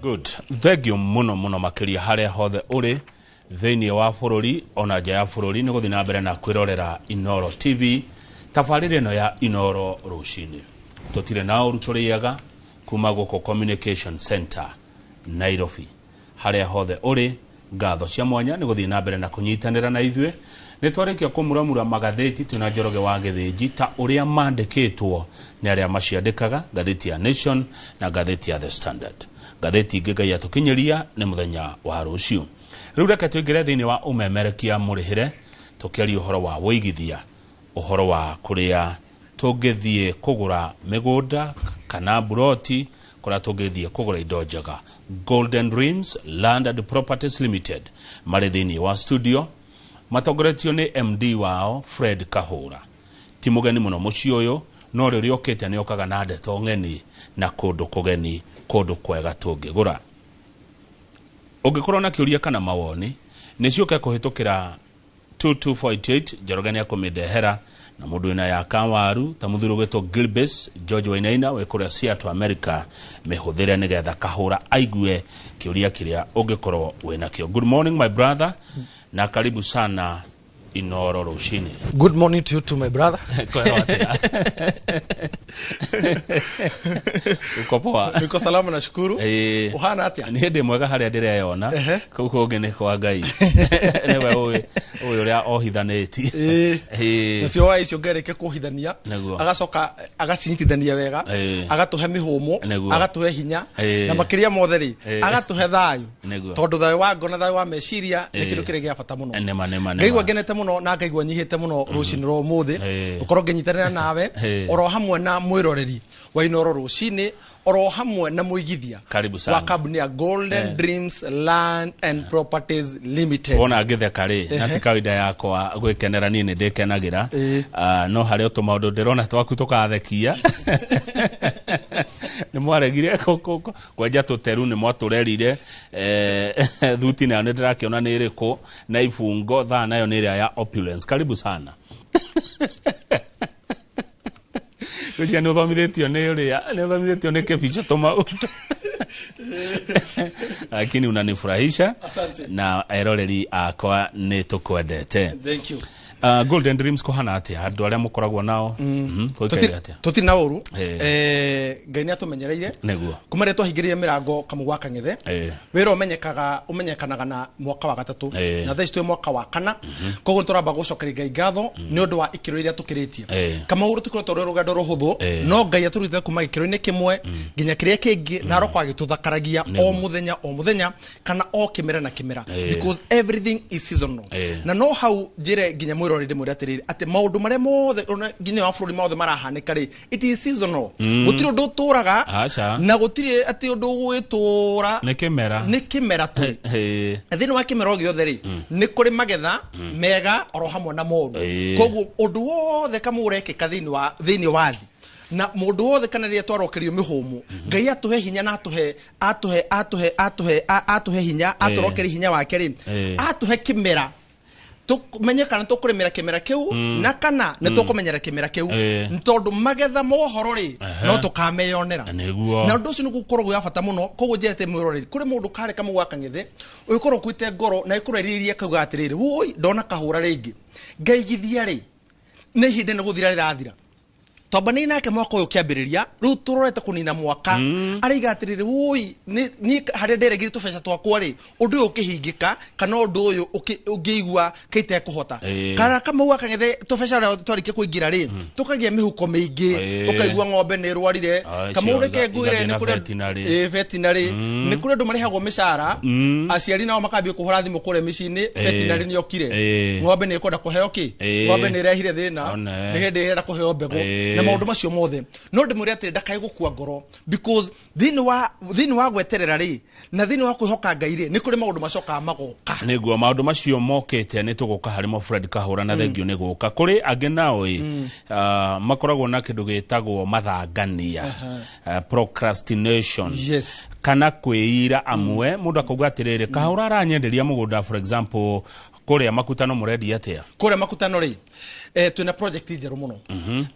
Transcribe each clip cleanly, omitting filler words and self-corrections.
Good. Thengiũ mũno mũno makĩria harĩa hothe ũrĩ thĩinĩ wa bũrũri ona nja ya bũrũri nĩ gũthiĩ na mbere na kwĩrorera Inooro TV tabarĩra ĩno ya Inooro rũcinĩ. Tũtirĩ na ũru tũrĩaga kuma gũkũ Communication Center Nairobi. Harĩa hothe ũrĩ, ngatho cia mwanya nĩ gũthiĩ na mbere na kũnyitanĩra na ithuĩ. Nĩ twarĩkia kũmuramura magathĩti twĩna Njoroge wa Gĩthĩnji ta ũrĩa mandĩkĩtwo nĩ arĩa maciandĩkaga, ngathĩti ya Nation na ngathĩti ya The Standard. Ngathĩti ingĩ Ngai atũkinyĩria nĩ mũthenya wa rũciũ. Rĩu reke tũingĩre thĩinĩ wa ũmemerekia mũrĩhĩre tũkĩaria ũhoro wa wũigithia, ũhoro wa kũrĩa tũngĩthiĩ kũgũra mĩgũnda kana mburoti, kũrĩa tũngĩthiĩ kũgũra indo njega. Golden Dreams Land and Properties Limited marĩ thĩinĩ wa studio matongoretio nĩ MD wao Fred Kahũra. Ti mũgeni mũno mũciĩ ũyũ, no rĩrĩa okĩte nĩ okaga na ndeto ng'eni na kũndũ kũgeni, kũndũ kwega tũngĩgũra. Ũngĩkorwo na kĩũria kana mawoni, nĩ ciũke kũhĩtũkĩra 22488 Njoroge nĩ akũmĩndehera na mũndũ wĩna ya kawaru ta mũthuri ũgwĩtwo Gilbis George Wainaina wĩ kũrĩa Seattle America, mĩhũthĩre nĩgetha Kahũra aigue kĩũria kĩrĩa ũngĩkorwo wĩnakĩo. Good morning my brother na karibu sana Inooro rũcinĩ. Good morning to you too, my brother. Kwema atĩa? Uko poa? Niko salama nashukuru. Uhana atia? Niĩ ndĩ mwega harĩa ndĩreyona. Kũu kũngĩ nĩ kwa Ngai. Nĩwe ũĩ ũĩ ũrĩa ohithanĩtie. Nacio wa icio Ngai arĩkia kuohithania agacoka agacinyitithania wega, agatũhe mĩhũmũ, agatũhe hinya, na makĩria mothe rĩ, agatũhe thayũ. Tondũ thayũ wa ngoro na thayũ wa meciria nĩ kĩndũ kĩrĩa gĩa bata mũno. Nĩma, nĩma, nĩma. Ngaigua ngenete mũno na ngaigua nyihĩte mũno rũcinĩ rwa ũmũthĩ gũkorwo ngĩnyitanĩra nawe oro hamwe na mwĩroreri wa Inooro rũcinĩ, oro hamwe na mũigithia Karibu sana. wa kambuni ya Golden Dreams Land and Properties Limited. Wona ngĩtheka rĩ, na ti kawaida yakwa gwĩkenera, niĩ nĩ ndĩkenagĩra. No harĩ o tũmaũndũ ndĩrona twaku tũkathekia. Nĩ mwaregire kwenja tũteru, nĩ mwatũrerire. Thuti nayo nĩ ndĩrakĩona nĩ ĩrĩkũ, na ibungo thaa nayo nĩ ĩrĩa ya opulence. Karibu sana. Ngwĩciria nĩ ũthomithĩtio nĩ ũrĩa, nĩ ũthomithĩtio nĩ kĩbicho tũmaũndũ. Lakini unanifurahisha. Asante. Na eroreri akwa nĩ tũkwendete. Thank you. Golden Dreams kũhana atĩa? Andũ arĩa mũkoragwo nao? Gũikaire atĩa? Tũtirĩ na ũru. Ngai nĩ atũmenyereire. Kuma rĩrĩa twahingĩrire mĩrango Kamũgwa wa Kang'ethe, wĩra ũmenyekanaga na mwaka wa gatatũ. Na thaa ici twĩ mwaka wa kana. Koguo nĩ tũramba gũcokeria Ngai ngatho nĩ ũndũ wa ikĩro iria tũkĩrĩtie. Kamau rũtikoretwo rwĩ rũgendo rũhũthũ, no Ngai atũrutĩte kuma gĩkĩro-inĩ kĩmwe nginya kĩrĩa kĩngĩ, na aroka agĩtũthakaragia o mũthenya o mũthenya, kana o kĩmera na kĩmera. Because everything is seasonal. Na no hau njĩre nginya mwĩroreri ndĩmwĩre atĩrĩrĩ, atĩ maũndũ marĩa mothe, ona nginya wa bũrũri mothe marahanĩka rĩ, it is seasonal. Gũtirĩ ũndũ ũtũraga, na gũtirĩ atĩ ũndũ ũgwĩtũra. Nĩ kĩmera. Nĩ kĩmera tu. Na thĩinĩ wa kĩmera o gĩothe rĩ, nĩ kũrĩ magetha mega oro hamwe na moru. Koguo ũndũ wothe kamwe ũrekĩka thĩinĩ wa thĩ, na mũndũ wothe kana rĩrĩa twarokerio mĩhũmũ, Ngai atũhe hinya na atũhe hinya, atũrokerie hinya wake rĩ, atũhe kĩmera, tũmenye kana tũkũrĩmĩra kĩmera kĩu, na kana nĩ tũkũmenyera kĩmera kĩu. Tondũ magetha mohoro rĩ, no tũkameyonera. Na ũndũ ũcio nĩ gũkorwo gwĩ wa bata mũno. Koguo njĩrete mwĩroreri, kũrĩ mũndũ karĩ kamwe gwa Kang'ethe, ũgĩkorwo ũkuĩte ngoro na ĩkorwo ĩrirĩrie akauga atĩrĩrĩ, woi ndona kahũra rĩngĩ, ngaigithia rĩ, nĩ ihinda nĩ gũthira rĩrathira. Twambanĩire nake mwaka ũyũ ũkĩambĩrĩria, rĩu tũrorete kũnina mwaka. Araiga atĩrĩrĩ, woi, niĩ harĩa nderegire tũbeca twakwa rĩ, ũndũ ũyũ ũkĩhingĩka, kana ũndũ ũyũ ũngĩigua kĩtekũhota. Kana Kamau wa Kang'ethe tũbeca ũrĩa twarĩkia kũingĩra rĩ, tũkagĩa mĩhuko mĩingĩ, ũkaigua ng'ombe nĩ ĩrwarire. Kamau reke ngwĩre, Igathiĩ nĩ na kũrĩ veterinary. Veterinary. Nĩ kũrĩ andũ marĩhagwo mĩcara, aciari nao makambia kũhũra thimũ kũrĩa mĩciĩ-inĩ, veterinary nĩ okire. Ng'ombe nĩ ĩkwenda kũheo kĩ? Ng'ombe nĩ ĩrehire thĩna, nĩ hĩndĩ ĩrenda kũheo mbegũ. Na maũndũ macio mothe. No ndĩmwĩre atĩrĩ, ndakae gũkua ngoro, because thĩinĩ wa gweterera rĩ, na thĩinĩ wa kwĩhoka Ngai rĩ, nĩ kũrĩ maũndũ macokaga magoka. Nĩguo maũndũ macio mokĩte nĩ tũgũka harĩ mo Fred Kahũra na thengio nĩ gũka. Kũrĩ angĩ nao ĩ, makoragwo na kĩndũ gĩtagwo mathangania, procrastination. Kana kwĩira amwe, mũndũ akauga atĩrĩrĩ, Kahũra aranyenderia mũgũnda for example Kũrĩa Makutano mũrendia atĩa? Kũrĩa Makutano rĩ, twĩna project njerũ mũno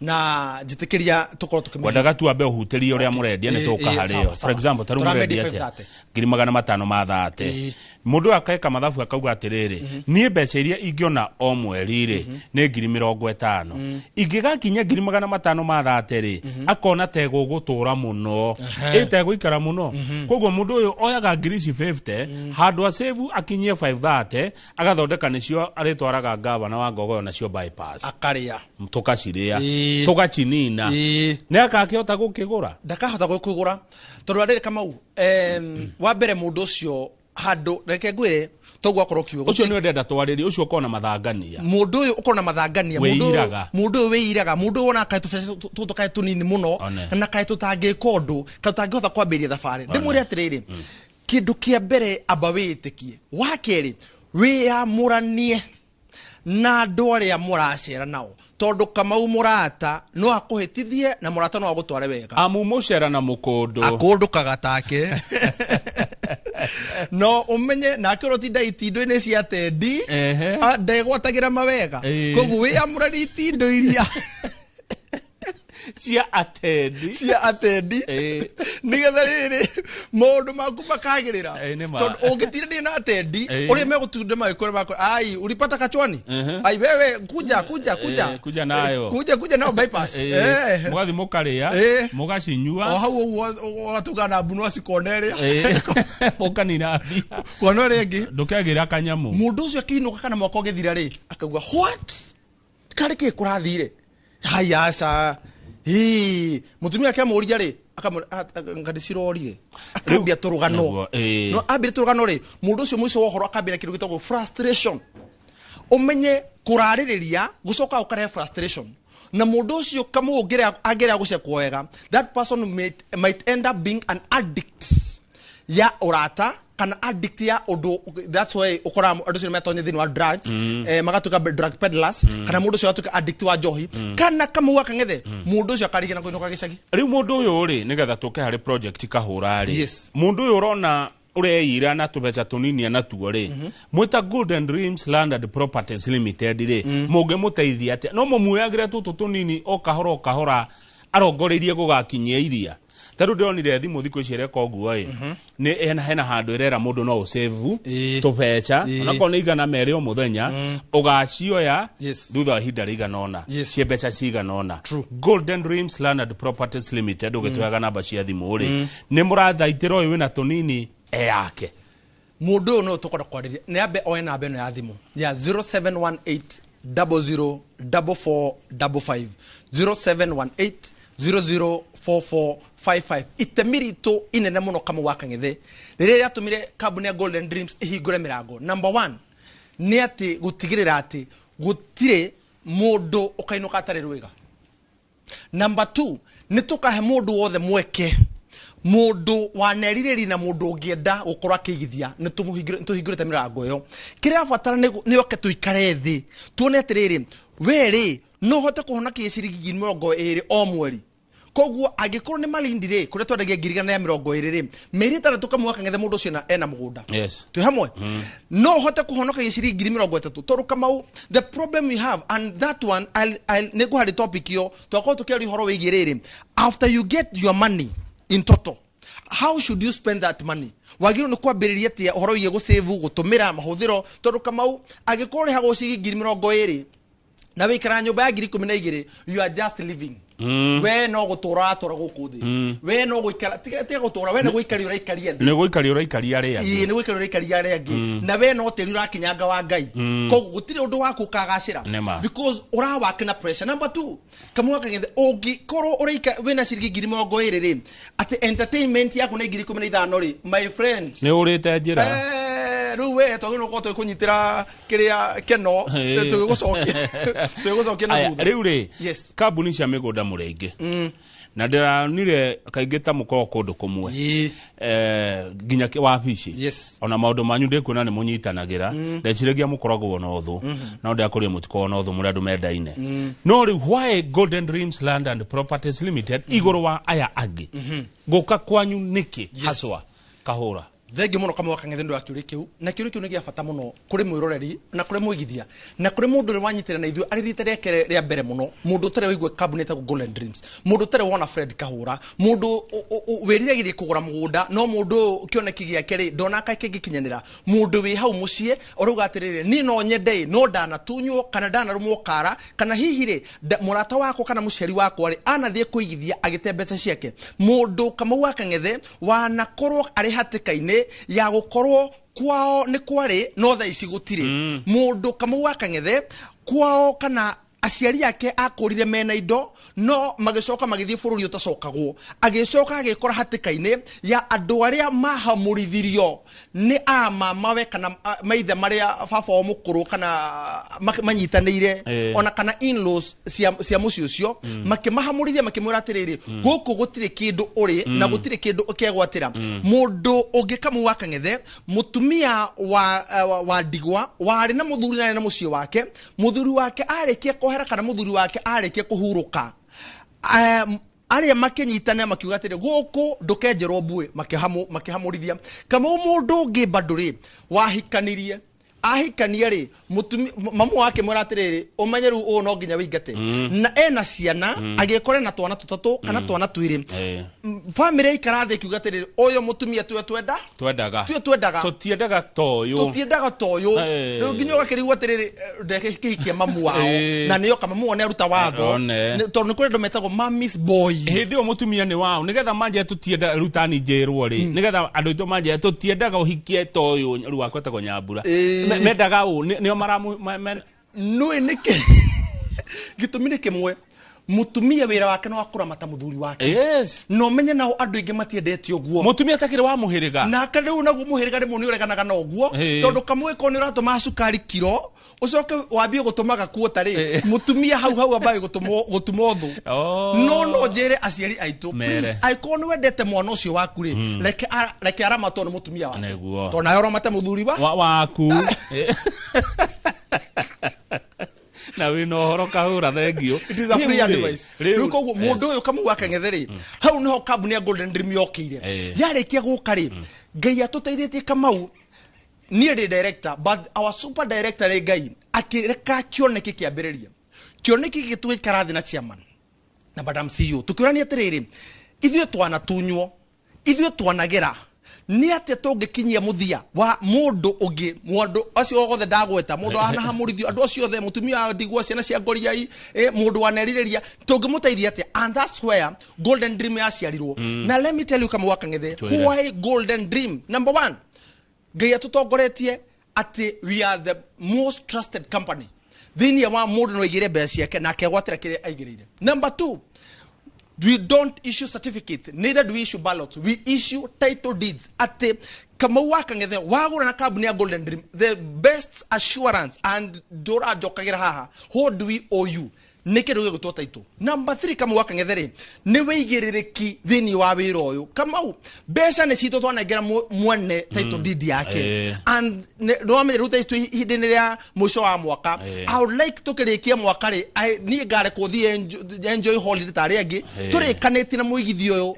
na njĩtĩkĩria tũkorwo tũkĩmĩhe. Wendaga tu ambe ũhutĩrie ũrĩa mũrendia nĩ tũka Sawa, harĩo. For sawa. example, ta rĩu Tũramendia mũrendia atĩa? 530. 530,000. Mũndũ ũyũ akeka mathabu akauga atĩrĩrĩ, niĩ mbeca iria ingĩona o mweri rĩ nĩ 50,000. Ingĩgakinya 530,000 rĩ, akona tegũgũtũra mũno, ĩtegũikara mũno. Koguo mũndũ ũyũ oyaga ngiri ici 50 handũ a save akinyie 530, agathondeka nĩcio arĩtwaraga ngavana wa Ngogoyo nacio bypass. Akarĩa. Tũkacirĩa. Tũgacinina. Nĩ akakĩhota gũkĩgũra? Ndakahota gũkĩgũra tondũ arĩrĩ Kamau, wa mbere mũndũ ũcio handũ reke ngwĩre toguo akorwo kiugo Ũcio nĩwe ndĩrenda twarĩrie, ũcio ũkorwo na mathangania. Mũndũ ũyũ ũkorwo na mathangania, mũndũ ũyũ- Wĩiraga. Mũndũ ũyũ wĩiraga, mũndũ ũyũ wonaga kaĩ tũbeca tũtũ kaĩ tũnini mũno One. na kaĩ tũtangĩka ũndũ, kaĩ tũtangĩhota kwambĩrĩria thabarĩ. Ndĩmwĩre atĩrĩrĩ, kĩndũ kĩa mbere amba wĩĩtĩkie, wa kerĩ wĩyamũranie na andũ arĩa mũracera nao, tondũ Kamau mũrata no akũhĩtithie na mũrata no agũtware wega. Amu mũcera na mũkũndũ. Akũndũkaga take no ũmenye nake ũrotinda itindo-inĩ cia tendi, ndegwatagĩra mawega. Koguo wĩyamũranie itindo iria cia atendi, cia atendi, nĩgetha rĩrĩ maũndũ maku makagĩrĩra. Nĩ ma. Tondũ ũngĩtindanĩria na atendi, ũrĩa megũtunda magĩkũra makũra, ai ulipata kachwani, ai wewe kuja kuja kuja. Kuja nayo. Kuja kuja nayo bypass. Mũgathiĩ mũkarĩa, mũgacinyua. O hau ũguo ũgatuga na mbu no cikona ĩrĩa. Mũkanina mbia. Kona ĩrĩa ĩngĩ. Ndũkegĩra kanyamũ. Mũndũ ũcio akĩinũka kana mwaka ũgĩthira rĩ, akauga what, karĩ kĩ kũrathire? Haya aca. Ĩ, mũtumia akĩamũria rĩ, akamwĩra, nga ndĩcirorire. Akambia tũrũgano. Nĩguo, ĩĩ. No ambire tũrũgano rĩ, mũndũ ũcio mũico wa ũhoro akambia kĩndũ gĩtagwo frustration. Ũmenye kũrarĩrĩria gũcoka ũkarehe frustration. Na mũndũ ũcio kamũ angĩrega gũcekwo wega, that person might end up being an addict ya ũrata kana addict ya ũndũ. That's why ũkoraga andũ acio nĩmetonya thĩinĩ wa drugs, magatuĩka drug peddlers, kana mũndũ ũcio agatuĩka addict wa njohi, kana kamau akang'ethe mũndũ ũcio akarigina kũinũka gĩcagi. Rĩu mũndũ ũyũ rĩ, nĩgetha tũke harĩ project kahũra rĩ, Yes. mũndũ ũyũ ũrona ũreira na tũbeca tũnini natuo rĩ, mwĩta Golden Dreams Land and Properties Limited rĩ, mũngĩmũteithia atĩa? No mũmuoyagĩre tũtũ tũnini o kahora o kahora arongoreirie gũgakinyia iria. Ta rĩu ndĩronire thimũ thikũ ici ĩreka ũguo ĩ, nĩ hena handũ ĩrera mũndũ no ũsave tũbeca, onakorwo nĩ 200 o mũthenya, ũgacioya thutha wa ihinda rĩigana ũna, ciĩ mbeca cigana ũna. Golden Dreams Land and Properties Limited, ũgĩtũheaga namba cia thimũ rĩ, nĩ mũrathaitĩra ũyũ wĩna tũnini eyake. Mũndũ ũyũ no tũkwenda kwarĩria nĩ ambe oe namba ĩno ya thimũ ya zero seven one eight double zero double four double five, zero seven one eight zero zero four four five five. Itemi ritũ inene mũno Kamau wa Kang'ethe rĩrĩa rĩatũmire kambuni ya Golden Dreams ĩhingũre mĩrango, number 1 nĩ atĩ gũtigĩrĩra atĩ gũtirĩ mũndũ ũkainũka atarĩ rwĩga. Number 2, nĩ tũkahe mũndũ wothe mweke, mũndũ wanerirĩria na mũndũ ũngĩenda gũkorwo akĩigithia, nĩ tũhingũrĩte mĩrango ĩyo. Kĩrĩa batara nĩ oke tũikare thĩ tuone atĩrĩrĩ, we rĩ no hote kũhonokia ciringi ngiri mĩrongo ĩrĩ o mweri. Koguo angĩkorwo nĩ Malindi rĩ, kũrĩa twendagia ngiri igana rĩa mĩrongo ĩrĩ rĩ, mĩeri ĩtandatũ Kamau wa Kang'ethe mũndũ ũcio ena mũgũnda. Twĩ hamwe? No hote kũhonokia ciringi ngiri mĩrongo ĩtatũ. Tondũ Kamau, the problem we have, and that one, nĩ ngũharĩ topic ĩyo, twakorwo tũkĩaria ũhoro wĩgiĩ rĩrĩ. After you get your money in total, how should you spend that money? Wagĩrĩirwo nĩ kwambĩrĩria atĩa ũhoro wĩgiĩ gũsave, gũtũmĩra, mahũthĩro? Tondũ Kamau, angĩkorwo ũrĩhagwo ciringi ngiri mĩrongo ĩrĩ na wĩikaraga nyũmba ya ngiri ikũmi na igĩrĩ, you are just living. We no gũtũra watũra gũkũ thĩ. We no gũikara, tiga gũtũra, we nĩ gũikaria ũraikaria thĩ. Nĩ gũikaria ũraikaria arĩa angĩ. Ĩĩ, nĩ gũikaria ũraikaria arĩa angĩ. Na we no tĩri ũrakinyanga wa Ngai. Koguo gũtirĩ ũndũ waku ũkagacĩra. Nĩ ma. Because ũrawaka na pressure. Number 2, Kamau wa Kang'ethe, ũngĩkorwo ũraika wĩna ciringi ngiri mĩrongo ĩrĩ rĩ, atĩ entertainment yaku nĩ ngiri ikũmi na ithano rĩ, my friend. Nĩ ũrĩte njĩra. Rĩu we twagĩrĩirwo gũkorwo tũgĩkũnyitĩra kĩrĩa keno, tũgĩgũcokia na Aya, thutha. rĩu rĩ, Yes. kambuni cia mĩgũnda mũrĩ aingĩ. Na ndĩronire kaingĩ ta mũkoragwo kũndũ kũmwe. Nginya wabici. Ona maũndũ manyu ndĩkuona nĩ mũnyitanagĩra. Ndeciragia mũkoragwo na ũthũ. No ndĩrakũria mũtikoragwo na ũthũ, mũrĩ andũ mendaine. No rĩu why Golden Dreams Land and Properties Limited igũrũ wa aya angĩ? Gũka kwanyu nĩkĩ? Haswa kahũra. Thengiũ mũno Kamau wa Kang'ethe nĩ ũndũ wa kĩũria kĩu, na kĩũria kĩu nĩ gĩa bata mũno kũrĩ mwĩroreri na kũrĩ mũigithia na kũrĩ mũndũ ũrĩa wanyitĩrĩra na ithuĩ arĩ rita rĩake rĩa mbere mũno, mũndũ ũtarĩ waigua kambuni ĩtagwo Golden Dreams, mũndũ ũtarĩ wona Fred Kahũra, mũndũ wĩriragĩria kũgũra mũgũnda no mũndũ ũyũ kĩoneki gĩake rĩ ndonaga kĩngĩkinyanĩra, mũndũ wĩ hau mũciĩ ũrauga atĩrĩrĩ, niĩ no nyende ĩ no ndanatunywo kana ndanarũmwo kara, kana hihi rĩ mũrata wakwa kana mũciari wakwa rĩ anathiĩ kũigithia agĩte mbeca ciake. Mũndũ Kamau wa Kang'ethe wanakorwo arĩ hatĩka-inĩ ya gũkorwo kwao nĩ kwarĩ no thaa ici gũtirĩ. Mũndũ Kamau wa Kang'ethe kwao kana aciari ake akũrire mena indo no magĩcoka magĩthiĩ bũrũri ũtacokagwo, agĩcoka agĩkora hatĩka-inĩ ya andũ arĩa mahamũrithirio nĩ a mamawe kana maithe marĩa baba wao mũkũrũ kana manyitanĩire ona kana in-laws cia mũciĩ ũcio, makĩmahamũrithia makĩmwĩra atĩrĩrĩ, gũkũ gũtirĩ kĩndũ ũrĩ na gũtirĩ kĩndũ ũkegwatĩra. Mũndũ ũngĩ Kamau wa Kang'ethe, mũtumia wa ndigwa warĩ na mũthuri na arĩ na mũciĩ wake, mũthuri wake arĩkia kũhera kana mũthuri wake arĩkia kũhurũka, arĩa makĩnyitana makiuga atĩrĩ, gũkũ ndũkenjerwo mbuĩ, makĩhamũrithia. Kamau mũndũ ũngĩ bado rĩ wahikanirie, ahikania rĩ mamu wake mwĩra atĩrĩrĩ, ũmenye rĩu ũũ no nginya wĩingate, na ena ciana, agĩkora na twana tũtatũ kana twana twĩrĩ. Famĩlĩ ikara thĩ ĩkiuga atĩrĩrĩ, ũyũ mũtumia tuwe twenda twendaga, tuwe twendaga, tũtiendaga toyũ, tũtiendaga toyũ. Rĩu nginya ũgakĩrigwo atĩrĩrĩ, ndekĩhikia mamu wao, na nĩoka mamu wao nĩaruta watho, tondũ nĩ kũrĩ andũ metagwo mammy's boy. Hĩndĩ ĩyo mũtumia nĩ wao, nĩgetha manjie tũtienda rĩu tani njĩrwo rĩ, nĩgetha andũ aitũ manjie tũtiendaga ũhikie toyũ, rĩu wakwa etagwo Nyambura. Mendaga ũ nĩo maramu nũĩ nĩkĩ? Gĩtũmi nĩ kĩmwe, mũtumia wĩra wake no akũramata mũthuri wake. No menye nao andũ aingĩ matiendete ũguo. Mũtumia atakĩrĩ wa mũhĩrĩga. Nake rĩu naguo mũhĩrĩga rĩmwe nĩ ũreganaga na ũguo, tondũ kamwe ko nĩ ũratũma cukari kiro, ũcoke wambie gũtũmaga kuota rĩ, mũtumia hau hau ambaye gũtũmwo thũ. No njĩre aciari aitũ, please, angĩkorwo nĩ wendete mwana ũcio waku rĩ, reke aramatwo nĩ mũtumia wake. Tondũ nawe ũramate mũthuri waku. Na wĩna ũhoro Kahũra, thengio. It is a free advice. Rĩu koguo mũndũ ũyũ Kamau wa Kang'ethe rĩ, hau nĩho kambuni ya Golden Dream yokĩire. Yarĩkia gũka rĩ, Ngai atũteithĩtie Kamau, niĩ ndĩ director, but our super director rĩ Ngai akĩreka kĩoneki kĩambĩrĩrie. Kĩoneki gĩkĩ tũgĩikara thĩ na chairman na madam CEO tũkĩũrania atĩrĩrĩ, ithuĩ twanatunywo, ithuĩ twanagera, nĩ atĩa tũngĩkinyia mũthia wa mũndũ ũngĩ, mũndũ acio othe ndagweta, mũndũ wanahamũrithio, andũ acio othe, mũtumia wa ndigwa, ciana cia ngoriai, mũndũ wanerirĩria, tũngĩmũteithia atĩa? And that's where Golden Dream yaciarirwo. Na let me tell you Kamau wa Kang'ethe, why Golden Dream? Number one, Ngai atũtongoretie atĩ we are the most trusted company thĩinĩ wa mũndũ no aigĩre mbeca ciake na akegwatĩra kĩrĩa aigĩrĩire. Number two, we don't issue certificates, neither do we issue ballots, we issue title deeds. Atĩ Kamau wa Kang'ethe wagũra na kambuni ya Golden Dream, the best assurance, and ndũra njokagĩra haha, what do we owe you? Nĩ kĩndũ gĩgũtwo title. Number 3, Kamau wa Kang'ethe rĩ, nĩ wĩigĩrĩrĩki thĩinĩ wa wĩra ũyũ. Kamau, mbeca nĩ citũ twanengera mwene title deed yake. And nĩ wamenya rĩu thaa ici twĩ ihinda-inĩ rĩa mũico wa mwaka. I would like tũkĩrĩkia mwaka rĩ, niĩ ngarekwo thiĩ enjoy holiday ta arĩa angĩ. Tũrĩkanĩtie na mũigithia ũyũ,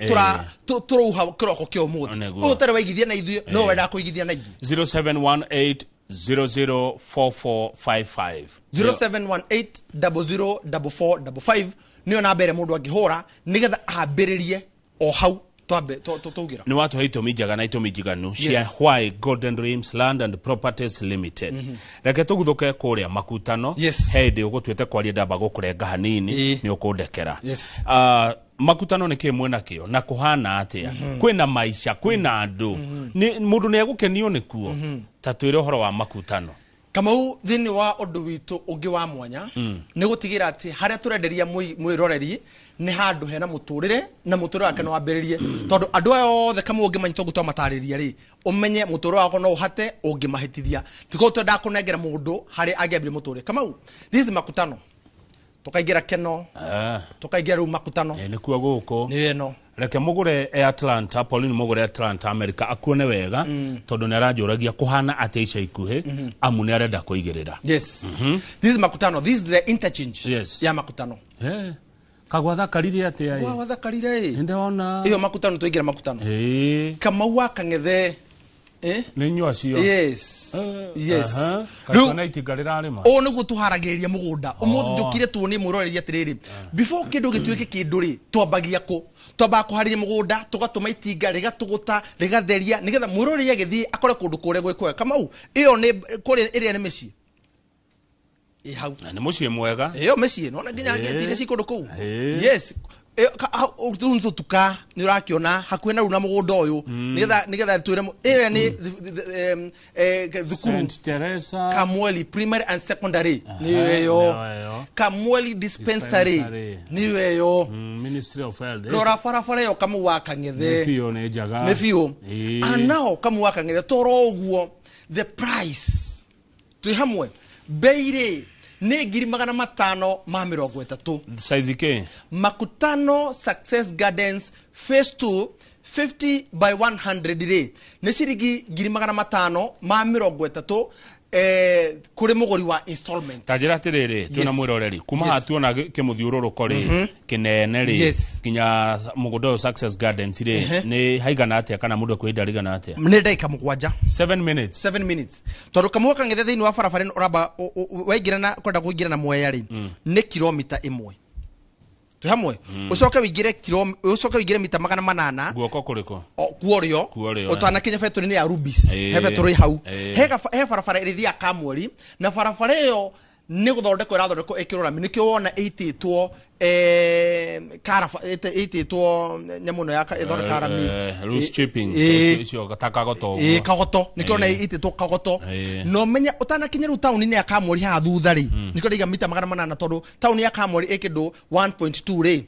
tũrauha kĩroko kĩa ũmũthĩ. Ũyũ ũtarĩ waigithia na ithuĩ, no wendaga kũigithia na ithuĩ. 0718 004455. 0718 00 4455 nĩyo namba ĩrĩa mũndũ angĩhũra nĩgetha ambĩrĩrie o hau twambe twaugĩra. Nĩ watũhe itũmi njega na itũmi njiganu cia why Golden Dreams Land and Properties Limited. Reke tũguthũke kũrĩa makutano. He hĩndĩ ũgũtuĩte kwaria ndamba gũkũrenga hanini, nĩ ũkũndekera. Makutano nĩ kĩ mwĩna kĩo na kũhana atĩa? Kwĩna maica, kwĩna andũ. Mũndũ nĩ egũkenio nĩkuo. Ta twĩre ũhoro wa makutano. Kamau, thĩinĩ wa ũndũ witũ ũngĩ wa mwanya nĩ gũtigĩra atĩ harĩa tũrenderia mwĩroreri nĩ handũ hena mũtũrĩre na mũtũrĩre wake no wambĩrĩrie, tondũ andũ aya othe Kamau ũngĩmanyita ũguo twamatarĩria rĩ, ũmenye mũtũrĩre wako no ũhate ũngĩmahĩtithia. Tikoguo twendaga kũnengera mũndũ harĩa angĩambĩrĩria mũtũrĩre. Kamau, this is makutano. Tukaingĩra Keno, tukaingĩra rĩu makutano. Nĩkuo gũkũ. Nĩ ĩno. Reke mũgũre Atlanta, Pauline mũgũre Atlanta America akuone wega, tondũ nĩ aranjũragia kũhana atĩa ica ikuhĩ, amu nĩ arenda kũigĩrĩra. Yes. This is makutano, this is the interchange ya makutano. Kagwa thakarire atĩa ĩ? Gwathakarire ĩ? Nĩndona. Ĩyo makutano twaingĩra makutano. Kamau wa Kang'ethe Nĩ inyuĩ acio. Yes. Yes. Rĩu na itinga rĩrarĩma. Ũũ nĩguo tũharagĩrĩria mũgũnda. Ũmũthĩ njũkire tuonie mwĩroreri atĩrĩrĩ, before kĩndũ gĩtuĩke kĩndũ rĩ, twambagia kũ? Twambaga kũharĩria mũgũnda, tũgatũma itinga rĩgatũgũta, rĩgatheria, nĩgetha mwĩroreri agĩthiĩ akore kũndũ kũrĩa gwĩ kwega. Kamau, ĩyo nĩ kũrĩa ĩrĩa nĩ mĩciĩ. Ĩ hau. Na nĩ mũciĩ mwega. Ĩyo mĩciĩ, nona nginya ngĩti iria ci kũndũ kũu. Yes. Rĩu nĩ tũtuka nĩ ũrakĩona hakuhĩ na rĩu na mũgũnda ũyũ, nĩgetha twĩre ĩrĩa nĩ thukuru St. Teresa Kamweli Primary and Secondary nĩyo ĩyo. Kamweli Dispensary nĩyo ĩyo. Ministry of Health. Rora barabara ĩyo Kamau wa Kang'ethe. Nĩ biũ, nĩ njega. Nĩ biũ. Anao Kamau wa Kang'ethe toro ũguo the price twĩ hamwe bei rĩ nĩ 530,000. Size K. Makutano Success Gardens Phase 2 50 by 100 rĩ nĩ ciringi 530,000 kũrĩ mũgũri wa installment. Ta njĩra atĩrĩrĩ, twĩna mwĩroreri kuma haha tuona kĩmũthiũrũrũko rĩ kĩnene rĩ nginya mũgũnda ũyũ Success Gardens rĩ nĩ haigana atĩa, kana mũndũ ekwenda rigana atĩa? Nĩ ndagĩka 7. 7 minutes. 7 minutes. Tondũ Kamau Kang'ethe thĩinĩ wa barabara ĩno ũramba waingĩra na kwenda kũingĩra na Mwea rĩ nĩ kilomita 1. Twĩ hamwe. Ũcoke wĩingĩre ũcoke wĩingĩre mita 800. Guoko kũrĩkũ? Kuorio. Ũtanakinya betũrĩ-inĩ ya Rubis. He betũrĩ hau. He barabara ĩrĩthiaga Kamweri, na barabara ĩyo nĩ gũthondekwo ĩrathondekwo ĩkĩrwo rami, nĩkĩo wona ĩitĩtwo ĩitĩtwo nyamũ ĩno ya ĩthondekaga rami. Loose chippings, icio ta kagoto ũguo. Kagoto, nĩkĩo wona ĩitĩtwo kagoto. Na ũmenye ũtanakinya rĩu taũni-inĩ ya Kamweri haha thutha rĩ, nĩkĩo ndaiga mita 800 tondũ taũni ya Kamweri ĩ kĩndũ 1.2 rĩ.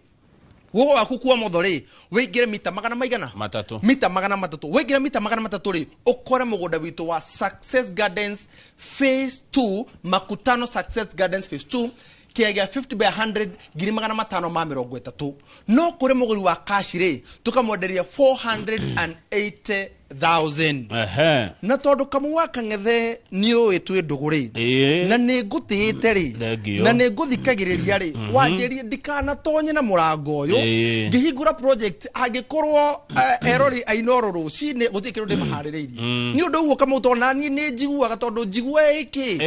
Guoko waku kwa motho rĩ, wĩingĩre mita magana maigana? Matatũ. Mita 300. Wĩingĩre mita 300 rĩ, ũkore mũgũnda witũ wa Success Gardens Phase 2, Makutano Success Gardens Phase 2, kĩaya gĩa 50 by 100, 530,000. No kũrĩ mũgũri wa cash rĩ, tũkamwenderia 480,000. Na tondũ Kamau wa Kang'ethe nĩ ũĩ twĩ ndũgũ rĩ, na nĩ ngũtĩĩte rĩ, na nĩ ngũthikagĩrĩria rĩ, wanjĩrie ndikanatonye na mũrango ũyũ, ngĩhingũra project angĩkorwo erori ainoro rũcinĩ gũtirĩ kĩndũ ndĩmaharĩrĩirie. Nĩ ũndũ ũguo Kamau, tondũ naniĩ nĩ njiguaga, tondũ njigua ĩkĩ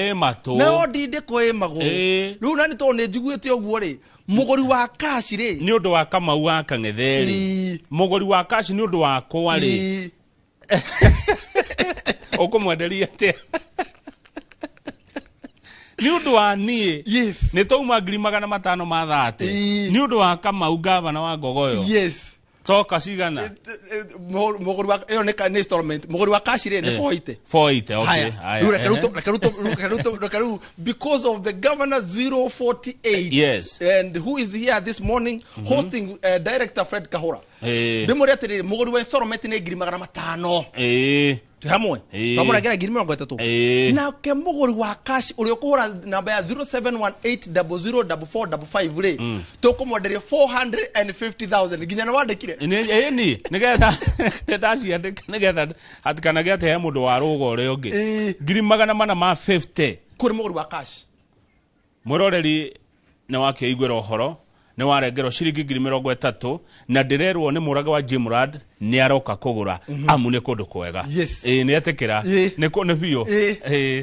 nayo ndindĩko ĩ magũrũ. Rĩu nani tondũ nĩ njiguĩte ũguo rĩ, mũgũri wa cash rĩ, nĩ ũndũ wa Kamau wa Kang'ethe rĩ, mũgũri wa cash nĩ ũndũ wakwa rĩ, ũkũmwenderia atĩa? Nĩ ũndũ wa niĩ nĩ twauma 530,000 nĩ ũndũ wa Kamau gavana wa Ngogoyo. Toka cigana? Mũgũri wa ĩyo nĩ installment. Mũgũri wa cash rĩ nĩ 480. 480, okay. Reke rĩu because of the governor 048. Yes. And who is here this morning hosting Director Fred Kahora. Ndĩmũre atĩrĩrĩ, mũgũri wa installment nĩ 500,000. Twĩ hamwe. Twamũrengera 30,000. Nake mũgũri wa cash ũrĩa ũkũhũra namba ya 0718004455 rĩ, tũkũmwenderia 450,000. Nginya nĩ wandĩkire? Ĩni, nĩgetha ndaciandĩka, nĩgetha hatikanagĩe atĩ he mũndũ wa rũga ũrĩa ũngĩ. 450,000 kũrĩ mũgũri wa cash. Mwĩroreri nĩ wakĩiguĩra ũhoro, nĩ warengerwo ciringi 30,000, na ndĩrerwo nĩ mũrage wa Jimrad nĩ aroka kũgũra, amu nĩ kũndũ kwega. Nĩ etĩkĩra. Nĩ biũ.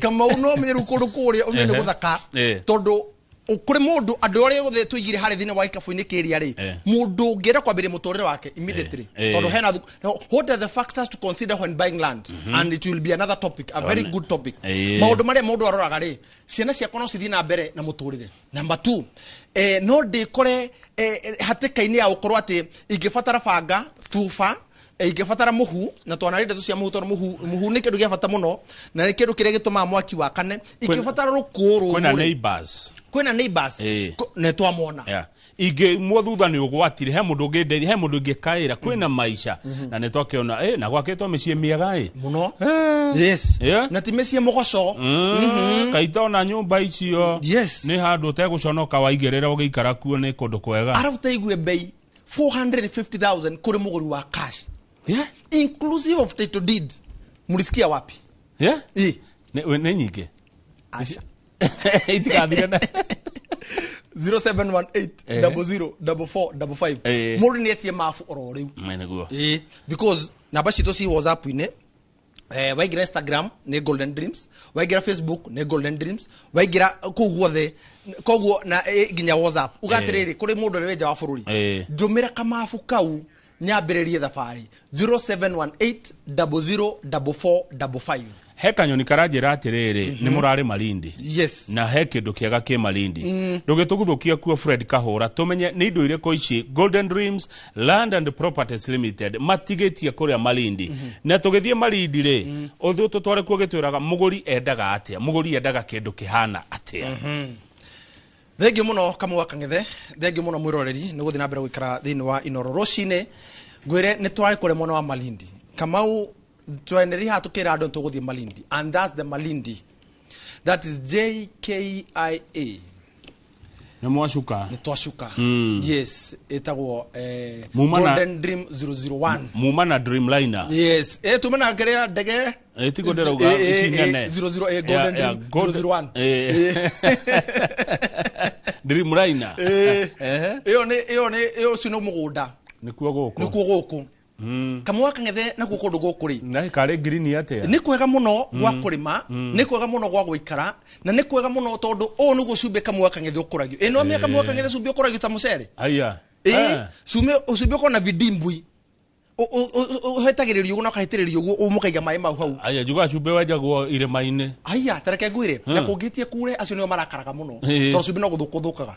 Kamau no ũmenye rĩu kũndũ kũrĩa ũmenye nĩ gũthaka, tondũ kũrĩ mũndũ andũ arĩa othe tũigire harĩa thĩinĩ wa gĩkabũ-inĩ kĩrĩa rĩ, mũndũ ũngĩenda kwambĩrĩria mũtũrĩre wake immediately, tondũ hena what are the factors to consider when buying land? And it will be another topic, a very good topic. Maũndũ marĩa mũndũ aroraga rĩ, ciana ciakwa no cithiĩ na mbere na mũtũrĩre. Number 2, no ndĩkore hatĩka-inĩ ya gũkorwo atĩ ingĩbatara banga, tuba, ingĩbatara mũhu, na twanarĩ ndeto cia mũhu, tondũ mũhu nĩ kĩndũ gĩa bata mũno, na nĩ kĩndũ kĩrĩa gĩtũmaga mwaki wakane. Ingĩbatara rũkũrũ Kwĩna neighbors. Kwĩna neighbors. Nĩ twamona. Ingĩ mwo thutha nĩ ũgwatire, he mũndũ ũngĩndeithia, he mũndũ ũngĩkaĩra, kwĩna maica. Na nĩ twakĩona, na gwakĩtwo mĩciĩ mĩega, Mũno. Yes. Na ti mĩciĩ mũgoco. Kaita ona nyũmba icio. Nĩ handũ ũtegũconoka waigĩrĩra ũgĩikara kuo, nĩ kũndũ kwega. Arabu ta igue bei 450,000 kũrĩ mũgũri wa cash. Inclusive of title deed. Mulisikia wapi? Nĩ nyingĩ. Acha. Itikathire na 0718004455. Mũndũ nĩ etie mabu oro rĩu. Nĩguo. Because namba citũ ci WhatsApp-inĩ. Waingĩra Instagram nĩ Golden Dreams, waingĩra Facebook nĩ Golden Dreams, waingĩra kũu guothe, koguo na nginya WhatsApp uga atĩrĩrĩ, kũrĩ mũndũ ũrĩ wĩ nja wa bũrũri, ndũmĩra kamabu kau nyambĩrĩrie thabarĩ 0718 004455. He kanyoni karanjĩra atĩrĩrĩ, nĩ mũrarĩ Malindi? Yes. Na he kĩndũ kĩega kĩ Malindi, ndũgĩtũguthũkia kuo Fred Kahũra, tũmenye nĩ indo irĩkũ ici Golden Dreams Land and Properties Limited matigĩtie kũrĩa Malindi. Na tũgĩthiĩ Malindi rĩ, ũthiĩ ũtũtware kuo, gĩtwĩraga mũgũri endaga atĩa, mũgũri endaga kĩndũ kĩhana atĩa. Thengiũ mũno Kamau wa Kang'ethe, thengiũ mũno mwĩroreri nĩ gũthiĩ na mbere gũikara thĩinĩ wa Inoro rũcinĩ. Ngwĩre nĩ twarĩ kũrĩa mwena wa Malindi, Kamau. Tweneri haha tũkĩra andũ tũgũthiĩ Malindi, and that's the Malindi, that is JKIA. Nĩ mwacuka? Nĩ twacuka, yes. Ĩtagwo Muma Golden Dream 001. Muma na Dreamliner? Yes, tuma na kĩrĩa ndege. Tiguo ndĩrauga, ici nene. 00 Golden Dream 001. Dreamliner. Ĩyo nĩ ĩyo, ũcio nĩ mũgũnda. Nĩkuo gũkũ? Nĩkuo gũkũ, Kamau wa Kang'ethe. Nakuo kũndũ gũkũ rĩ, na karĩ ngirini atĩa? Nĩ kwega mũno gwa kũrĩma, nĩ kwega mũno gwa gũikara, na nĩ kwega mũno tondũ ũũ nĩguo cumbĩ, Kamau wa Kang'ethe, ũkũragio. Ĩ no mĩa, Kamau wa Kang'ethe, cumbĩ ũkũragio ta mũcere. Aya. Ĩ cumbĩ ũkorwo na vidimbwi, ũhetagĩrĩrio ũguo na ũkahĩtĩrĩrio ũguo, mũkaiga maĩ mau hau. Aya, njugaga cumbĩ wenjagwo irĩma-inĩ. Aya, tareke ngwĩre, na kũngĩtie kure, acio nĩo marakaraga mũno, tondũ cumbĩ no gũthũka ũthũkaga.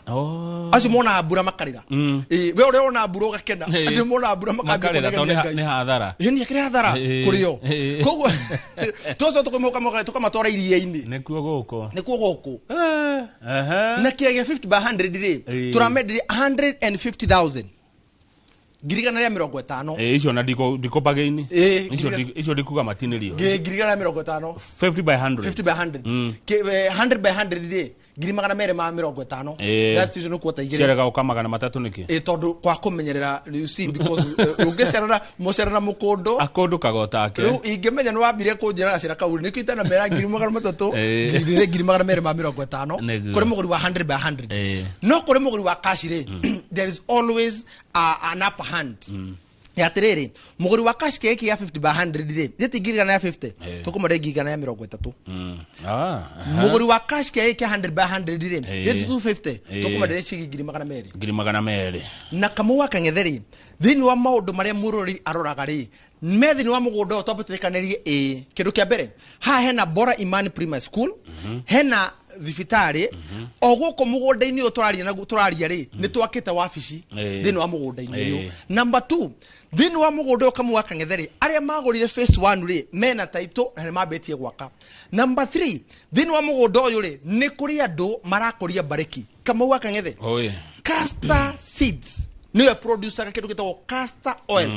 Acio monaga mbura makarĩra. Ĩ, we ũrĩa wona mbura ũgakena, acio monaga mbura makambia makarĩra tondũ kũnegenia Ngai. Nĩ hathara. Ĩ nĩ akĩrĩ hathara kũrĩ o. Koguo tũcio tũkĩmoka tũkamatwara iria-inĩ. Nĩkuo gũkũ? Nĩkuo gũkũ. Ehe. Na kĩage 50 by 100 rĩ, tũramendirie 150,000, 150,000. Icio na ndiko bargain. Icio icio ndikuga matinĩrio. 150,000. 50 by 100. 50 by 100. 100 by 100 rĩ, 250,000. That's usually quarter igĩrĩ. Ciarega ũka 300 nĩkĩ? Ĩ tondũ kwa kũmenyerera, you see, because ũngĩcerera mũcere na mũkũndũ, akũndũ kagotake. Rĩu ingĩmenya nĩ wambire kũnjĩra gacĩra kau rĩ, nĩkĩo itanamera 300,000. Ngiri 250,000. Nĩguo. Kũrĩ mũgũri wa 100 by 100. No kũrĩ mũgũri wa cash rĩ, there is always an upper hand ya atĩrĩrĩ, mũgũri wa cash kĩgĩki ya 50 by 100 rĩ, gĩti 150,000, tũkũmwendea 130,000. Mũgũri wa cash kĩgĩki kĩa 100 by 100 rĩ, gĩti 250, tũkũmwenderia ciringi 200,000. 200,000. Na Kamau wa Kang'ethe rĩ, thĩinĩ wa maũndũ marĩa mũrori aroraga rĩ, me thĩinĩ wa mũgũnda ũyũ, twambe tũrĩkanĩrie. Ĩ kĩndũ kĩa mbere haha hena Bora Imani Primary School, hena thibitarĩ o gũkũ mũgũnda-inĩ ũyũ tũraria naguo. Tũraria rĩ, nĩ twakĩte wabici thĩinĩ wa mũgũnda-inĩ ũyũ. Number two, thĩinĩ wa mũgũnda ũyũ, Kamau wa Kang'ethe rĩ, arĩa magũrire phase one rĩ, mena title na nĩ mambĩtie gwaka. Number three, thĩinĩ wa mũgũnda ũyũ rĩ, nĩ kũrĩ andũ marakũria mbarĩki, Kamau wa Kang'ethe. Castor seeds nĩyo producaga kĩndũ gĩtagwo castor oil.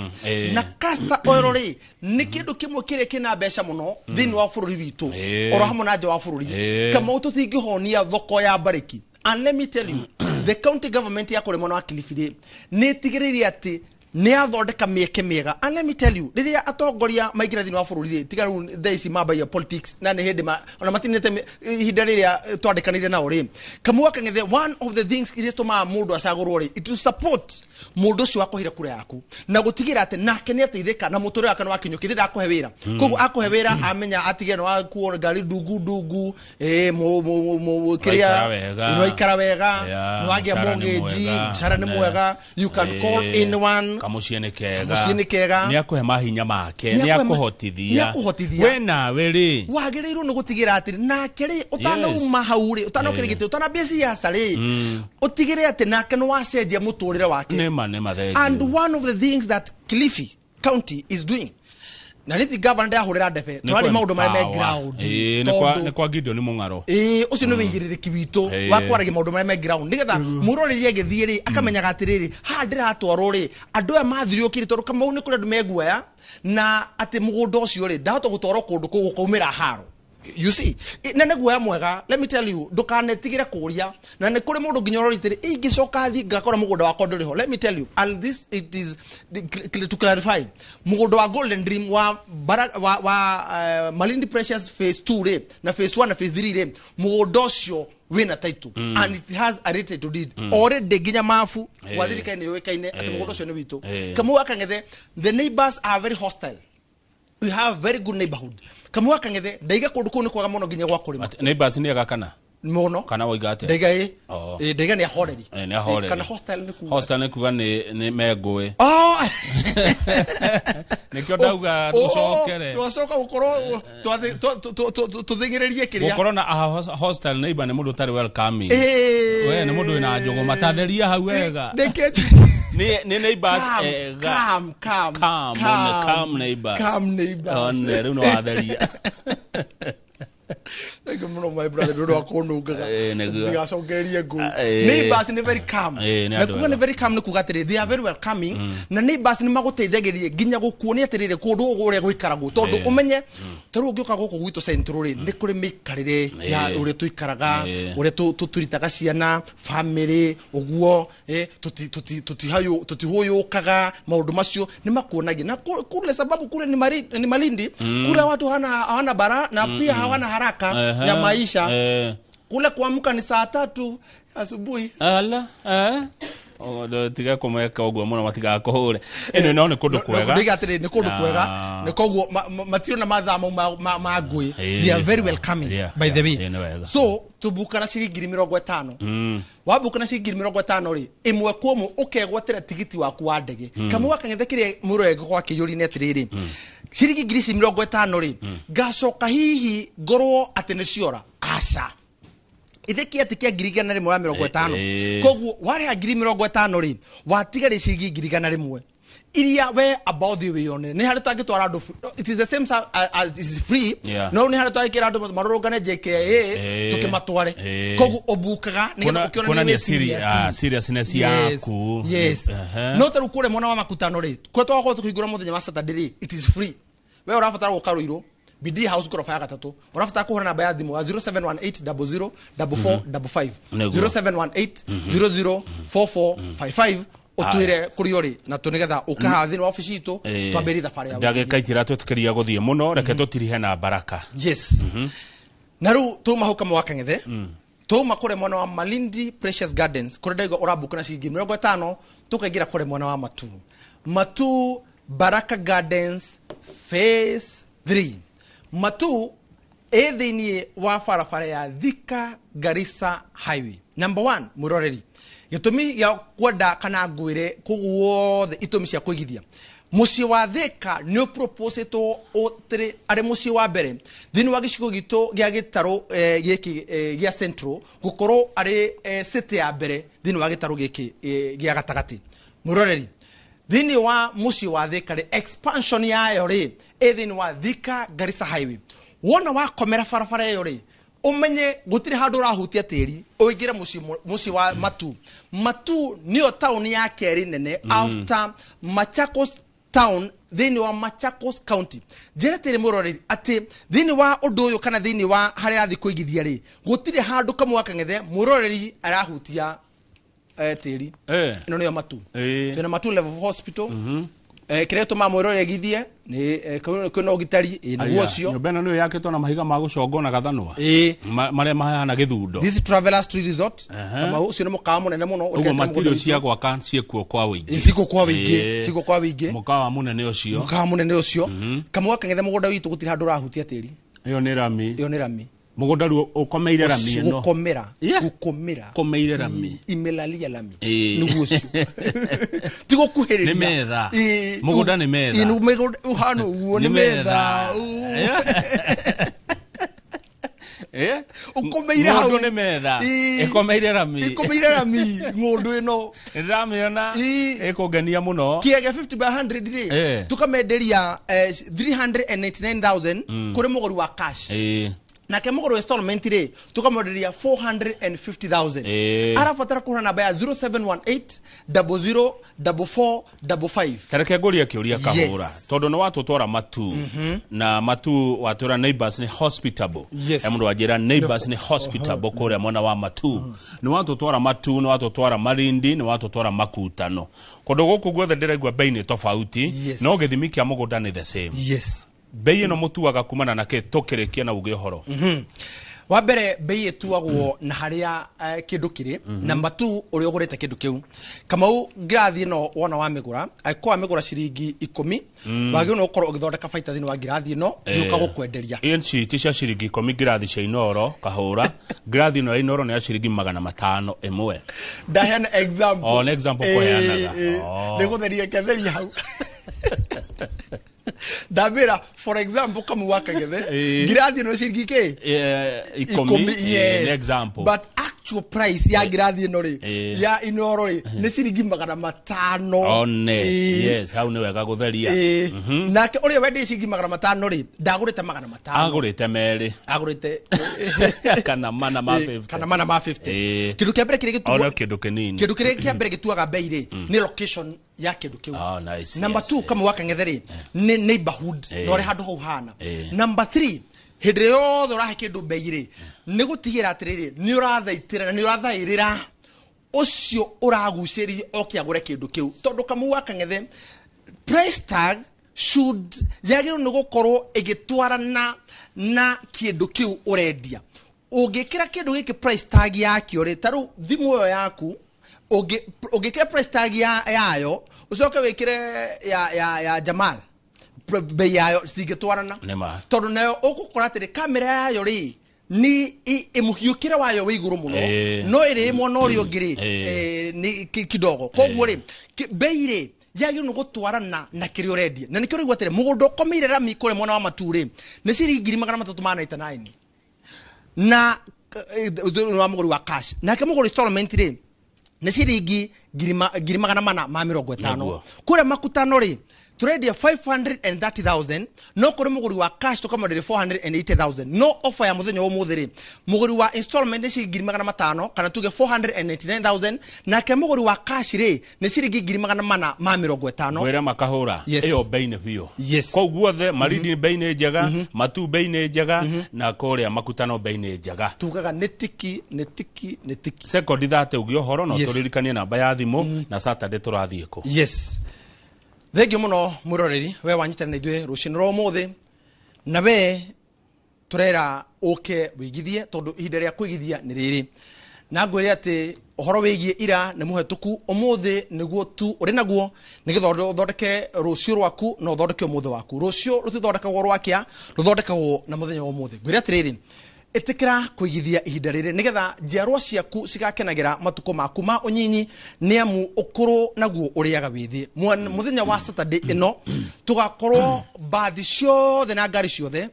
Na castor oil rĩ, nĩ kĩndũ kĩmwe kĩrĩa kĩna mbeca mũno thĩinĩ wa bũrũri witũ, oro hamwe na nja wa bũrũri. Kamau, tũtingĩhonia thoko ya mbarĩki. And let me tell you, the county government ya kũrĩa mwena wa Kilifi rĩ, nĩ ĩtigĩrĩire atĩ nĩ yathondeka mĩeke mĩega. And let me tell you, rĩrĩa atongoria maingĩra thĩinĩ wa bũrũri rĩ, tiga rĩu thaa ici mambagia politics na nĩ hĩndĩ ona matinĩte ihinda rĩrĩa twandĩkanĩire nao rĩ, Kamau wa Kang'ethe, one of the things iria citũmaga mũndũ acagũrwo rĩ, it to support mũndũ ũcio wakũheire kura yaku na gũtigĩra atĩ nake nĩ ateithĩka na mũtũrĩre wake nĩ wakinyũkia. Thĩ ndakũhe wĩra, koguo akũhe wĩra amenya atigĩre nĩ wakuo ngari ndungu ndungu, kĩrĩa. Waikara wega. Nĩ waikara wega, Yeah, nĩ wagĩa mũcara nĩ mortgage, mwega. mũcara nĩ mwega, you can call anyone. Kamũciĩ nĩ kega. Kamũciĩ nĩ kega. Nĩ akũhe mahinya make. Nĩ Nĩ akũhotithia. nĩ akũhotithia. We nawe rĩ, wagĩrĩirwo nĩ gũtigĩra atĩ nake rĩ, ũtanauma hau rĩ, ũtanokĩra gĩtĩ, ũtanambia siasa rĩ, ũtigĩre atĩ nake nĩ wacenjia mũtũrĩre wake. Nĩma nĩ mathengio. And one of the things that Kilifi County is doing, na nĩ ti governor ndĩrahũrĩra ndebe, tũrari maũndũ marĩa me ground. Nĩ Tondũ kwa Gideon Mũng'aro. Ĩĩ, ũcio nĩ wĩigĩrĩrĩki witũ wa kwaragia maũndũ marĩa me ground nĩgetha mũroreri agĩthiĩ rĩ, akamenyaga atĩrĩrĩ, haha ndĩratwarwo rĩ, andũ aya mathiũrũrũkĩire, tondũ Kamau nĩ kũrĩ andũ meguoya na atĩ mũgũnda ũcio rĩ, ndahota gũtwarwo kũndũ kũu gũkaumĩra haro, you see. Na nĩ guoya mwega. Let me tell you, ndũkanetigĩre kũria, na nĩ kũrĩ mũndũ nginya ũrorĩte ingĩcoka thiĩ ngakora mũgũnda wakwa ndũrĩ ho. Let me tell you, and this it is to clarify, mũgũnda wa Golden Dream wa, bara, wa Malindi Precious phase 2 rĩ, na phase 1 na phase 3 rĩ, mũgũnda ũcio wĩna title and it has a written title deed already, nginya mabu gwa thirikari nĩ yũĩkaine atĩ mũgũnda ũcio nĩ witũ. Kamau wa Kang'ethe, the neighbors are very hostile. We have very good neighborhood. Kamua Kang'ethe, ndaiga kũndũ kũu nĩ kwega mũno nginya gwa kũrĩma. Neighbors nĩ ega kana Mũno. Kana woiga atĩa? Ndaiga ĩ. Oh. Ĩ, ndaiga nĩ ahoreri. Eh, nĩ ahoreri. Kana hostile nĩ kuga? Hostile nĩ kuga nĩ mengũĩ. Oh! Nĩkĩo ndauga tũcokere. Twacoka gũkorwo tũthĩng'ĩrĩrie kĩrĩa. Gũkorwo na a hostile neighbor nĩ mũndũ ũtarĩ welcoming. Ĩĩ. We nĩ mũndũ wĩna njũgũma tatheria hau wega. Nĩkĩo Nĩ neighbors Calm, ega. calm, calm, Calm, one, calm neighbors. Calm neighbors. One, rĩu nĩ watheria. Thank you mũno, my brother, nĩ ũndũ wa kũnungaga. Ĩĩ, nĩguo. Ndigacokererie ngũi. Ĩĩ. Neighbors nĩ very calm. Ĩĩ, nĩ Na andũ kuga nĩ ega. very calm nĩ kuga atĩrĩ, they are very welcoming, na neighbors nĩ magũteithagĩrĩria nginya gũkuonia atĩrĩrĩ kũndũ gũkũ ũrĩa gũikaragwo, tondũ ũmenye ta rĩu ũngĩũka gũkũ gwitũ Central rĩ, nĩ kũrĩ mĩikarĩre ya ũrĩa tũikaraga, ũrĩa tũritaga ciana, family ũguo, tũtihũyũkaga, maũndũ macio nĩ makuonagia. Na kule sababu kule ni Malindi, kule watu hawana bara na pia hawana haraka ya maisha. Kule kuamka ni saa 3 asubuhi. Ala, eh. O, tiga kũmeka ũguo mũno matigakũhũre. Ĩno no nĩ kũndũ kwega. Ndiga atĩrĩ, nĩ kũndũ kwega, nĩ koguo matirĩ na mathaa mau ma ngũĩ. They are very welcoming, by the way. Ĩĩ, nĩ wega. So tũbuka na ciringi 50,000. Wabuka na ciringi 50,000 rĩ, ĩmwe kwa ĩmwe ũkegwatĩra tigiti waku wa ndege. Kamwe wa Kang'ethe, kĩrĩa mũrore ngũkorwo akĩiyũria nĩ atĩrĩrĩ, ciringi ngiri ici 50 rĩ, ngacoka hihi ngorwo atĩ nĩ ciora? Aca, ithĩ atĩ kĩa 150,000. Koguo warĩha 50,000 rĩ, watigaria ciringi 100,000 iria we about thĩ wĩyonere. Nĩ harĩ tangĩtwara andũ, it is the same as it is free. No nĩ harĩ twagĩkĩra andũ marũrũngane JKIA, tũkĩmatware. Koguo ũbukaga nĩgetha ũkĩona Kuonania nĩ serious. Seriousness Yes, yaku. yes. No ta rĩu kũrĩa mwena wa Makutano rĩ, kũrĩa twakorwo tũkĩhingũra mũthenya wa Saturday rĩ, it is free. We ũrabatara gũka Rũirũ, BD House, ngoroba ya gatatũ. Ũrabatara kũhũra namba ya thimũ ya 0718 004455. 0718 004455, ũtwĩre kũrĩa ũrĩ na tũ nĩgetha ũke haha thĩinĩ wa obici itũ, twambĩrĩrie thabarĩ ya. Ndagĩka itiratwĩtĩkĩria gũthiĩ mũno, reke tũtirihe na Baraka. Yes. Na rĩu tuma hau Kamau wa Kang'ethe, tuma kũrĩa mwena wa Malindi, Precious Gardens, kũrĩa ndaiga ũrambuka na ciringi 50, tũkaingĩra kũrĩa mwena wa Matu, Matu Baraka Gardens phase 3. Matu ĩ thĩiniĩ wa barabara ya Thika Garissa Highway. Number one, mwĩroreri, gĩtũmi gĩa kwenda kana ngwĩre kũu guothe itũmi cia kũigithia mũciĩ wa Thika nĩ ũproposĩtwo ũtĩrĩ arĩ mũciĩ wa mbere thĩinĩ wa gĩcigo gitũ gĩa gĩtarũ gĩkĩ gĩa Central, gũkorwo arĩ city ya mbere thĩinĩ wa gĩtarũ gĩkĩ gĩa gatagatĩ. Mwĩroreri, thĩinĩ wa mũciĩ wa Thika rĩ, expansion yayo rĩ, ĩ thĩinĩ wa Thika Garissa Highway. Wona wakomera barabara ĩyo rĩ, ũmenye gũtirĩ handũ ũrahutia tĩri ũingĩre mũciĩ mũciĩ wa Matu. Matu nĩyo taũni ya kerĩ nene after Machakos town thĩinĩ wa Machakos County. Njĩra tĩrĩ, mũroreri, atĩ thĩinĩ wa ũndũ ũyũ kana thĩinĩ wa harĩa arathiĩ kũigithia rĩ, gũtirĩ handũ Kamwe wa Kang'ethe mũroreri arahutia tĩri. Ĩno nĩyo Matu. Twĩna Matu Level 4 Hospital. Kĩrĩa gĩtũmaga mwĩroreri aigithie nĩ kwĩna ũgitari, nĩguo ũcio. Nyũmba ĩno nĩyo yakĩtwo na mahiga ma gũcongwo na gathanwa marĩa mahana gĩthundo. This is Travelers Tree Resort. Kama ũcio nĩ mũkawa mũnene mũno Ũguo ũrĩa matirio cia gwaka ciĩkuo kwa wĩingĩ. Ciko kwa wĩingĩ, ciko kwa wĩingĩ. Mũkawa mũnene ũcio. Mũkawa mũnene ũcio. Kamwe wa Kang'ethe, mũgũnda witũ gũtirĩ handũ ũrahutia tĩri. Ĩyo nĩ rami. Ĩyo nĩ rami. Mũgũnda rĩu ũkomeire rami ĩno. Gũkomera. Gũkomera. Komeire rami. Imelalia lami. Ĩĩ. Nĩguo ũcio ti gũkuhĩrĩria. Nĩ metha. Ĩĩ. Mũgũnda nĩ metha. Ĩĩ, nĩ mũgũnda ũhana ũguo, nĩ metha. Ũkomeire hau. Mũndũ nĩ metha. Ĩĩ. Ĩkomeire rami. Ĩkomeire rami ng'ũndũ ĩno. Nĩndĩramĩona. Ĩĩ. Ĩkũngenia mũno. Kĩega 50 by 100 rĩ, tũkamenderia 399,000 kũrĩ mũgũri wa cash. Nake mũgũri wa installment rĩ, tũkamwenderia 450,000. Arabatara kũhũra namba ya 0718 00 4455. Tareke ngũrie kĩũria kahũra. Yes. Tondũ nĩ watũtwara Matu, na Matu watwĩra neighbors nĩ hospitable. Yes. He mũndũ wanjĩra neighbors nĩ hospitable kũrĩa mwena wa Matu. Nĩ watũtwara Matu, nĩ watũtwara Malindi, nĩ watũtwara Makutano. Kũndũ gũkũ guothe ndĩraigua bei nĩ tofauti, no gĩthimi kĩa mũgũnda nĩ the same. Yes. Bei ĩno mũtuaga kumana na kĩ? Tũkĩrĩkia na uge ũhoro. Wa mbere bei ĩtuagwo na harĩa kĩndũ kĩrĩ. Number 2, ũrĩa ũgũrĩte kĩndũ kĩu. Kamau, ngirathi ĩno wona wamĩgũra, angĩkorwo wamĩgũra ciringi 10, wagĩrĩirwo nĩ gũkorwo ũgĩthondeka baita thĩinĩ wa ngirathi ĩno gĩũka gũkwenderia. Ici ti cia ciringi 10 ngirathi cia Inooro. Kahũra, ngirathi ĩno ya Inooro nĩ ya ciringi 500 ĩmwe. Ndaheana example. Oh, nĩ example kũheanaga. Oh. Nĩ gũtheria ketheria hau. Ndambĩra, for example, Kamau wa Kang'ethe, ngirathi ĩno ciringi kĩ? 10. Yes. Nĩ example. But actual price ya ngirathi ĩno rĩ, ya Inooro rĩ, nĩ ciringi 500. One. Yes, hau nĩ wega gũtheria. Nake ũrĩa wendia ciringi 500 rĩ, ndagũrĩte 500. Agũrĩte merĩ. Agũrĩte kana mana ma 50. Kana mana ma 50. Kĩndũ kĩa mbere kĩrĩa Ona gĩtuaga kĩndũ kĩnini. Kĩndũ kĩrĩa kĩa mbere gĩtuaga bei rĩ, nĩ location ya kĩndũ kĩu. Oh, nice. Number 2, kama wa Kang'ethe rĩ, nĩ neighborhood na ũrĩa handũ hau hana. Number 3, hĩndĩ ĩrĩa yothe ũrahe kĩndũ bei rĩ, nĩ gũtigĩra atĩrĩrĩ, nĩ ũrathaitĩra na nĩ ũrathaĩrĩra ũcio ũragucĩrĩria oke agũre kĩndũ kĩu. Tondũ Kamau wa Kang'ethe, price tag should yagĩrĩirwo nĩ gũkorwo ĩgĩtwarana na kĩndũ kĩu ũrendia. Ũngĩkĩra kĩndũ gĩkĩ price tag yakĩo rĩ, ta rĩu thimũ ĩyo yaku, ũngĩkĩra price tag yayo, ũcoke wĩkĩre ya Jamal, bei yayo cingĩtwarana. Nĩ ma. Tondũ nayo ũgũkora atĩrĩ, kamera yayo rĩ, nĩ mũhiũkĩre wayo wĩ igũrũ mũno, no ĩrĩ mwena ũrĩa ũngĩ rĩ, nĩ kidogo. Koguo rĩ, bei rĩ, yagĩrĩirwo nĩ gũtwarana na kĩrĩa ũrendia. Na nĩkĩo ũraigua atĩrĩ, mũgũnda ũkomeire rami kũrĩa mwena wa Matuu rĩ, nĩ ciringi ngiri magana matatũ ma 99. Na thĩinĩ wa mũgũri wa cash. Nake mũgũri installment rĩ, nĩ ciringi ngiri magana mana ma mĩrongo ĩtano. Nĩguo. Kũrĩa Makutano rĩ, tũrendia 530,000, no kũrĩ mũgũri wa cash tũkamwenderia 480,000. No offer ya mũthenya wa ũmũthĩ rĩ, mũgũri wa installment nĩ ciringi ngiri magana matano, kana tuge 499,000, nake mũgũri wa cash rĩ, nĩ ciringi ngiri magana mana ma mĩrongo ĩtano. Ngwĩre makahũra. Yes. Ĩyo bei nĩ biũ. Yes. Kũu guothe Malindi bei nĩ njega, Matuu bei nĩ njega, na kũrĩa Makutano bei nĩ njega. Tugaga nĩ tiki, nĩ tiki, nĩ tiki. Sekondi 30 ũgĩe ũhoro, no Yes. tũririkanie namba ya thimũ, na Saturday tũrathiĩ kũ. Yes. Thengiũ mũno mwĩroreri, we wanyitana na ithuĩ rũcinĩ rwa ũmũthĩ, na we tũrera ũke wĩigithie, tondũ ihinda rĩa kũigithia nĩ rĩrĩ. Na ngwĩre atĩ ũhoro wĩgiĩ ira nĩ mũhetũku, ũmũthĩ nĩguo tu ũrĩ naguo, nĩgetha ũthondeke rũciũ rwaku na ũthondeke ũmũthĩ waku. Rũciũ rũtithondekagwo rwakĩa, rũthondekagwo na mũthenya wa ũmũthĩ. Ngwĩre atĩrĩrĩ, ĩtĩkĩra kũigithia ihinda rĩrĩ nĩgetha njiarwa ciaku cigakenagĩra matukũ maku ma ũnyinyi, nĩ amu ũkũrũ naguo ũrĩaga wĩthĩ. Mũthenya wa Saturday ĩno tũgakorwo mbathi ciothe na ngari ciothe,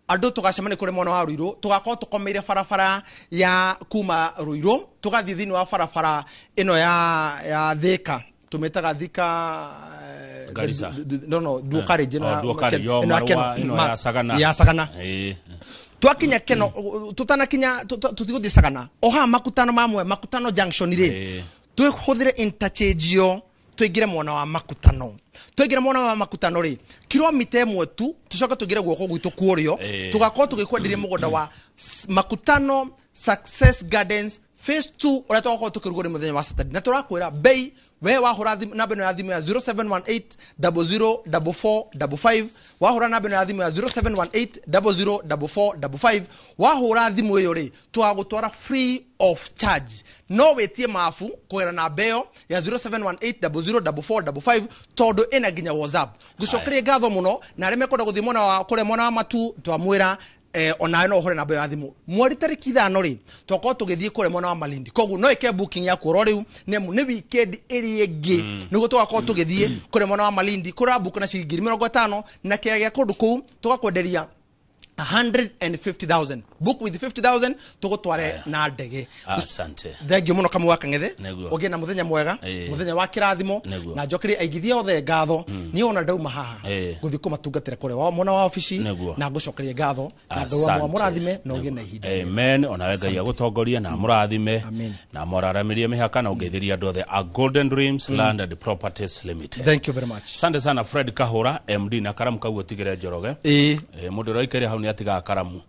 andũ tũgacemania kũrĩ mwena wa Ruiru, tũgakorwo tũkomeire barabara ya kuma Ruiru tũgathiĩ thĩinĩ wa barabara ĩno ya Thika, tũmĩtaga Thika, Garissa. No, no, Duo Carriage, ĩno Oh, ya Duo Carriage, Ĩno yo, ya Keno. marũa, ĩno ya Sagana. Ya Sagana. Twakinya Keno, tutanakinya, tutigũthiĩ Sagana, o haha Makutano mamwe, Makutano Junction rĩ, twĩhũthĩre interchange yo, tũingĩre mwena wa Makutano. Twaingĩra mwena wa Makutano rĩ, kilomita ĩmwe tu, tũcoke tũingĩre guoko gwitũ kuorio, tũgakorwo tũgĩkwenderia mũgũnda wa Makutano Success Gardens Phase 2, ũrĩa tũgakorwo tũkĩrugũria mũthenya wa Saturday. Na tũrakwĩra bei, we wahũra namba ĩno ya thimũ ya zero seven one eight double zero double four double five, wahũra namba ĩno ya thimũ ya zero seven one eight double zero double four double five, wahũra thimũ ĩyo rĩ, tũgagũtwara free of charge. No wĩtie mabu kũgerera namba ĩyo ya zero seven one eight double zero double four double five, tondũ ĩna nginya WhatsApp. Ngũcokerie ngatho mũno, na arĩa mekwenda gũthiĩ mwena wa kũrĩa mwena wa Matu, twamwĩra onawe no ũhũre namba ĩyo ya thimũ. Mweri tarĩki 5 rĩ, twakorwo tũgĩthiĩ kũrĩa mwena wa Malindi. Koguo no ĩke booking yaku oro rĩu, nĩ amu nĩ weekend ĩrĩa ĩngĩ. Nĩguo tũgakorwo tũgĩthiĩ kũrĩa mwena wa Malindi, kũrĩa book na ciringi ngiri mĩrongo ĩtano, na kĩaya gĩa kũndũ kũu tũgakwenderia 150,000. Book with 50,000 tũgũtware na ndege. Asante. Thank you mũno Kamau wa Kang'ethe. Nĩguo. Ũgĩe na mũthenya mwega, mũthenya wa kĩrathimo, na njokerie aigithia othe ngatho. Niĩ ona ndauma haha, ngũthiĩ kũmatungatĩra kũrĩa mwena wa obici, na ngũcokerie ngatho, na Ngai wa Asante. mũrathime, na ũgĩe na ihinda. Amen. Onawe Ngai agũtongorie na amũrathime, Amen. na amwararamĩrie mĩhaka, na ũngeithĩrie andũ othe a Golden Dreams Land and Properties Limited. Thank you very much. Asante sana Fred Kahũra MD, na karamu kau ũtigĩre Njoroge. Mũndũ ũrĩa ũikaire hau nĩ atigaga karamu.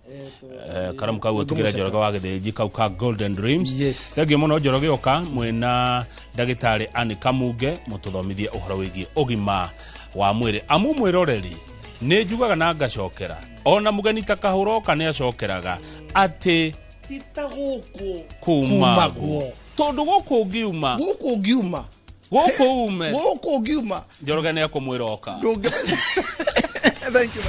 Karamu kau ũtigĩre Njoroge wa Gĩthĩnji kau ka Golden Dreams. Yes. Thengiũ mũno Njoroge, ũka mwĩna ndagĩtarĩ Anne Kamunge mũtũthomithie ũhoro wĩgiĩ ũgima wa mwĩrĩ. Amu mwĩroreri Nĩ njugaga na ngacokera, ona mũgeni ta kahũra oka nĩ acokeraga atĩ ti ta gũkũ kumagwo, tondũ gũkũ ũngiuma, gũkũ ũngiuma, gũkũ ume, gũkũ ũngiuma, Njoroge nĩ ekũmwĩra oka. Ndũngĩ. Thank you.